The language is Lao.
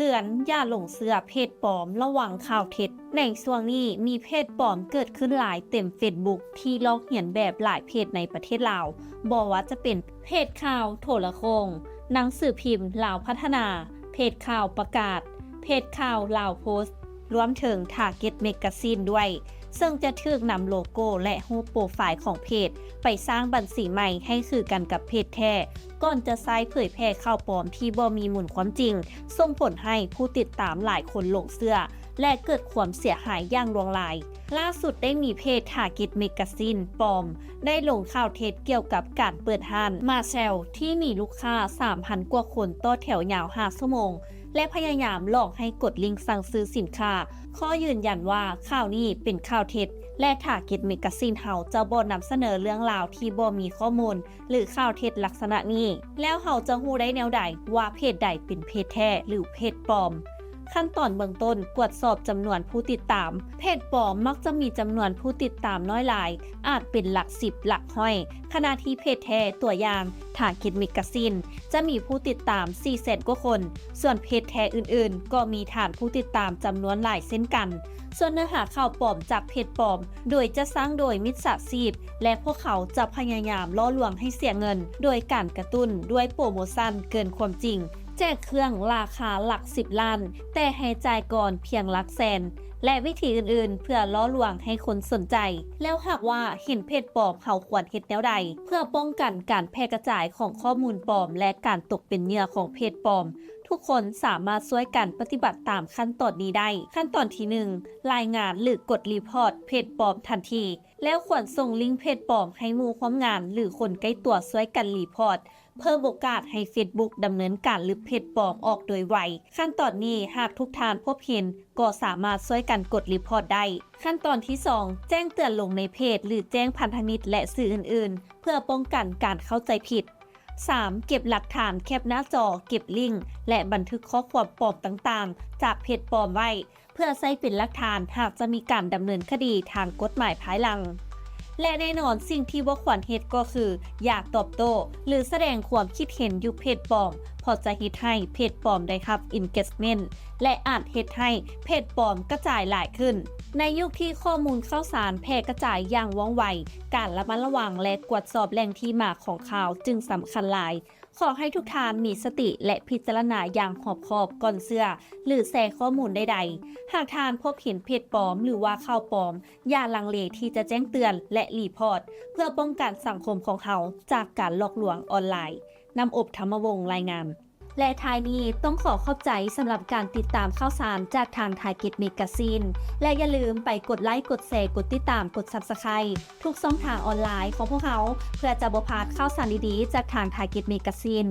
ເຕືອນ ຢ່າຫຼົງເຊື່ອເພຈປອມ, ລະວັງຂ່າວເທັດ. ໃນຊ່ວງນີ້ມີເພຈປອມເກີດຂຶ້ນຫຼາຍເຕັມເຟສບຸກ ທີ່ລອກລຽນແບບຫຼາຍເພຈໃນປະເທດລາວ, ບໍ່ວ່າຈະເປັນເພຈຂ່າວໂທລະໂຄ່ງ, ໜັງສືພິມລາວພັດທະນາ, ເພຈຂ່າວປະກາດ, ເພຈຂ່າວລາວໂພສ, ລວມເຖິງ Target Magazine ດ້ວຍ, ເຊິ່ງຈະຖືກນຳໂລໂກ້ ແລະ ຮູບໂປຣໄຟລ໌ຂອງເພຈໄປສ້າງບັນຊີໃໝ່ໃຫ້ຄືກັນກັບເພຈແທ້, ກ່ອນຈະໃຊ້ເຜີຍແຜ່ຂ່າວປອມທີ່ບໍ່ມີມູນຄວາມຈິງ, ສົ່ງຜົນໃຫ້ຜູ້ຕິດຕາມຫຼາຍຄົນຫຼົງເຊື່ອ ແລະ ເກີດຄວາມເສຍຫາຍຢ່າງຫຼວງຫຼາຍ. ລ່າສຸດໄດ້ມີເພຈ Target Magazine ປອມ ໄດ້ລົງຂ່າວເທັດກ່ຽວກັບການເປີດຮ້ານ Marshall ທີ່ມີລູກຄ້າສາມພັນກວ່າຄົນຕໍ່ແຖວຍາວຫ້າຊົ່ວໂມງ ແລະ ພະຍາຍາມຫຼອກໃຫ້ກົດລິ້ງສັ່ງຊື້ສິນຄ້າ. ຂໍຢືນຢັນວ່າຂ່າວນີ້ເປັນຂ່າວເທັດ ແລະ Target Magazine ເຮົາຈະບໍ່ນຳສະເໜີເລື່ອງລາວທີ່ບໍ່ມີຂໍ້ມູນ ຫຼື ຂ່າວເທັດລັກສະນະນີ້. ແລ້ວເຮົາຈະຮູ້ໄດ້ແນວໃດວ່າເພຈໃດເປັນເພຈແທ້ ຫຼື ເພຈປອມ? ຂັ້ນຕອນເບື້ອງຕົ້ນ, ກວດສອບຈຳນວນຜູ້ຕິດຕາມ. ເພຈປອມມັກຈະມີຈຳນວນຜູ້ຕິດຕາມນ້ອຍຫຼາຍ, ອາດເປັນຫຼັກສິບ, ຫຼັກຮ້ອຍ, ຂະນະທີ່ເພຈແທ້, ຕົວຢ່າງ Target Magazine ຈະມີຜູ້ຕິດຕາມສີ່ແສນກວ່າຄົນ, ສ່ວນເພຈແທ້ອື່ນໆກໍມີຖານຜູ້ຕິດຕາມຈຳນວນຫຼາຍເຊັ່ນກັນ. ສ່ວນເນື້ອຫາຂ່າວປອມຈາກເພຈປອມ ໂດຍຈັດສ້າງໂດຍມິດສາຊີບ ແລະ ພວກເຂົາຈະພະຍາຍາມຫຼໍ່ລວງໃຫ້ເສຍເງິນ ໂດຍການກະຕຸ້ນດ້ວຍໂປຣໂມຊັນເກີນຄວາມຈິງ, ແຈກເຄື່ອງລາຄາຫຼັກສິບລ້ານ, ແຕ່ໃຫ້ຈ່າຍກ່ອນພຽງຫຼັກແສນ ແລະ ວິທີອື່ນໆ ເພື່ອຫຼໍ່ລວງໃຫ້ຄົນສົນໃຈ. ແລ້ວຫາກວ່າເຫັນເພຈປອມ, ເຮົາຄວນເຮັດແນວໃດ ເພື່ອປ້ອງກັນການແຜ່ກະຈາຍຂອງຂໍ້ມູນປອມ ແລະ ການຕົກເປັນເຫຍື່ອຂອງເພຈປອມ? ທຸກຄົນສາມາດຊ່ວຍກັນປະຕິບັດຕາມຂັ້ນຕອນນີ້ໄດ້. ຂັ້ນຕອນທີໜຶ່ງ, ລາຍງານ ຫຼື ກົດຣີພອດເພຈປອມທັນທີ. ແລ້ວຄວນສົ່ງລິ້ງເພຈປອມໃຫ້ໝູ່ຮ່ວມງານ ຫຼື ຄົນໃກ້ຕົວຊ່ວຍກັນຣີພອດ, ເພີ່ມໂອກາດໃຫ້ Facebook ດຳເນີນການລຶບເພຈປອມອອກໂດຍໄວ. ຂັ້ນຕອນນີ້, ຫາກທຸກທ່ານພົບເຫັນ, ກໍສາມາດຊ່ວຍກັນກົດຣີພອດໄດ້. ຂັ້ນຕອນທີສອງ, ແຈ້ງເຕືອນລົງໃນເພຈ ຫຼື ແຈ້ງພັນທະມິດ ແລະ ສື່ອື່ນໆ ເພື່ອປ້ອງກັນການເຂົ້າໃຈຜິດ. ສາມ, ເກັບຫຼັກຖານແຄປໜ້າຈໍ, ເກັບລິ້ງ ແລະ ບັນທຶກຂໍ້ຄວາມປອມຕ່າງໆ ຈາກເພຈປອມໄວ້ ເພື່ອໃຊ້ເປັນຫຼັກຖານຫາກຈະມີການດຳເນີນຄະດີທາງກົດໝາຍພາຍຫຼັງ. ແລະ ແນ່ນອນ, ສິ່ງທີ່ບໍ່ຄວນເຮັດກໍຄື ຢ່າຕອບໂຕ້ ຫຼື ສະແດງຄວາມຄິດເຫັນຢູ່ເພຈປອມ, ເພາະຈະເຮັດໃຫ້ເພຈປອມໄດ້ຮັບ engagement ແລະ ອາດເຮັດໃຫ້ເພຈປອມກະຈາຍຫຼາຍຂຶ້ນ. ໃນຍຸກທີ່ຂໍ້ມູນຂ່າວສານແຜ່ກະຈາຍຢ່າງວ່ອງໄວ, ການລະມັດລະວັງ ແລະ ກວດສອບແຫຼ່ງທີ່ມາຂອງຂ່າວຈຶ່ງສຳຄັນຫຼາຍ. ຂໍໃຫ້ທຸກທ່ານມີສະຕິ ແລະ ພິຈາລະນາຢ່າງຮອບຄອບກ່ອນເຊື່ອ ຫຼື ແຊຂໍ້ມູນໃດໆ. ຫາກທ່ານພົບເຫັນເພຈປອມ ຫຼືວ່າຂ່າວປອມ, ຢ່າລັງເລທີ່ຈະແຈ້ງເຕືອນ ແລະ ຣີພອດ ເພື່ອປ້ອງກັນສັງຄົມຂອງເຮົາຈາກການຫຼອກລວງອອນລາຍ. ນ້ຳອົບ ທຳມະວົງ ລາຍງານ. ແລະ ທ້າຍນີ້ຕ້ອງຂໍຂອບໃຈສຳລັບການຕິດຕາມຂ່າວສານຈາກທາງ Target Magazine ແລະ ຢ່າລືມໄປກົດໄລ, ກົດແຊ, ກົດຕິດຕາມ, ກົດ Subscribe ທຸກຊ່ອງທາງອອນລາຍຂອງພວກເຮົາ ເພື່ອຈະບໍ່ພາດຂ່າວສານດີໆຈາກທາງ Target Magazine.